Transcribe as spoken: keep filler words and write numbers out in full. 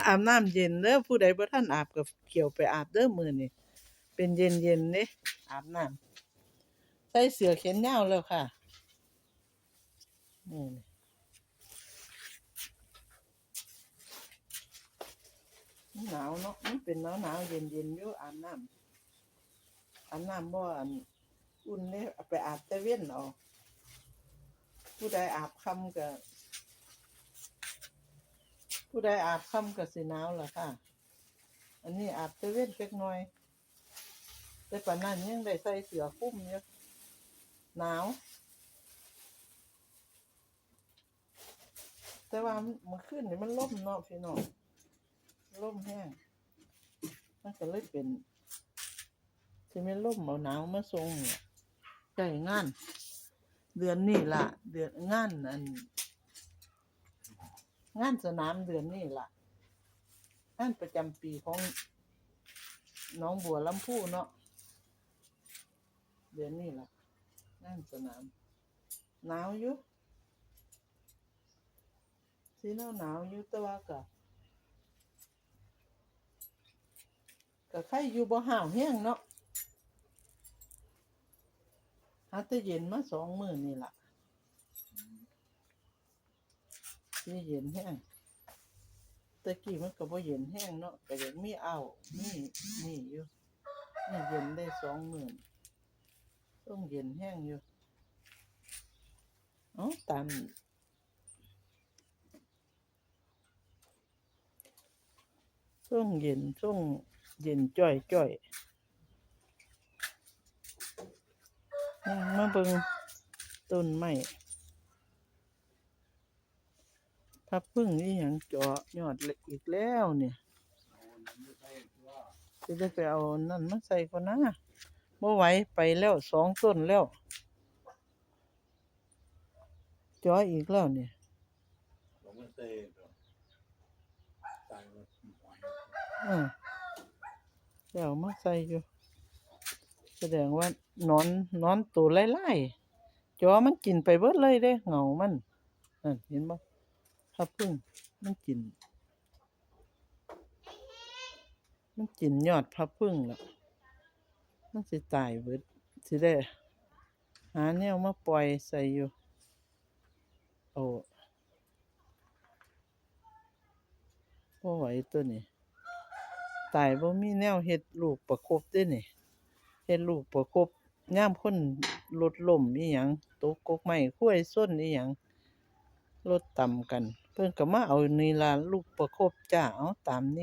อาบน้ำเย็นเด้อ ผู้ใดบ่ทันอาบก็เขียวไปอาบเด้อมื้อนี้ เป็นเย็นๆเด้ อาบน้ำ ใส่เสื้อแขนยาวแล้วค่ะ นี่ มันหนาวเนาะ มันเป็นหนาวๆ เย็นๆอยู่ อาบน้ำ อาบน้ำบ่อัน อุ่นเด้ เอาไปอาบแต่เว็นเอา ผู้ใดอาบค่ำก็ ผู้ใดอาบค่ำก็สิหนาวล่ะค่ะ อันนี้อาบแต่เว็นจักหน่อย แต่ปานนั้นยังได้ใส่เสื้อคลุมอยู่ หนาว แต่ว่ามื้อคืนนี่มันลมเนาะพี่น้อง ลมแฮง มันก็เลยเป็น สิแม่นลมเอาหนาวมาส่งนี่ล่ะ ใกล้งาน เดือนนี้ล่ะ เดือน งานอัน งานสนามเดือนนี้ล่ะ งานประจำปีของหนองบัวลำพูเนาะ เดือนนี้ล่ะ งานสนาม หนาวอยู่ สิหนาวหนาวอยู่ แต่ว่าก็ ก็ไคอยู่ บ่ฮ้าวแฮงเนาะ หาแต่เย็นมาสองมื้อนี่ล่ะ สิเย็นแฮง แต่กี้มันก็บ่เย็นแฮงเนาะ ก็ยังมีอ้าว มีนี่อยู่ นี่เย็นได้สองมื้อ ต้องเย็นแฮงอยู่ เอ้า ตาม ช่วงเย็น ช่วงเย็นจ้อยจ้อย นี่มาเบิ่งต้นไม้ พับผึ้งอีหยังเจาะยอดอีกแล้วเนี่ย สิได้ไปเอานั่นมาใส่ก่อนนะ บ่ไหว ไปแล้วสองต้นแล้ว เจาะอีกแล้วเนี่ย เอามาใส่ตัว ตายหมด เออ เดี๋ยวเอามาใส่อยู่ แสดงว่าหนอน หนอนตัวไล่ๆ เจาะมันกินไปเบิดเลยเด้ เหงามัน นั่น เห็นบ่ พับผึ้ง มันกิน มันกินยอดพับผึ้งแล้ว มันสิตายเบิด สิได้หาแนวมาปล่อยใส่อยู่ โอ้ บ่ไหวตัวนี้ ตายบ่มีแนวเฮ็ดลูกประคบเด้นี่ เฮ็ดลูกประคบ ยามคนรถล้มอีหยัง ตกกกไม้ ควายชนอีหยัง รถตำกัน เพิ่นก็มาเอานี่ล่ะ ลูกประคบจ้า เอาตามนี่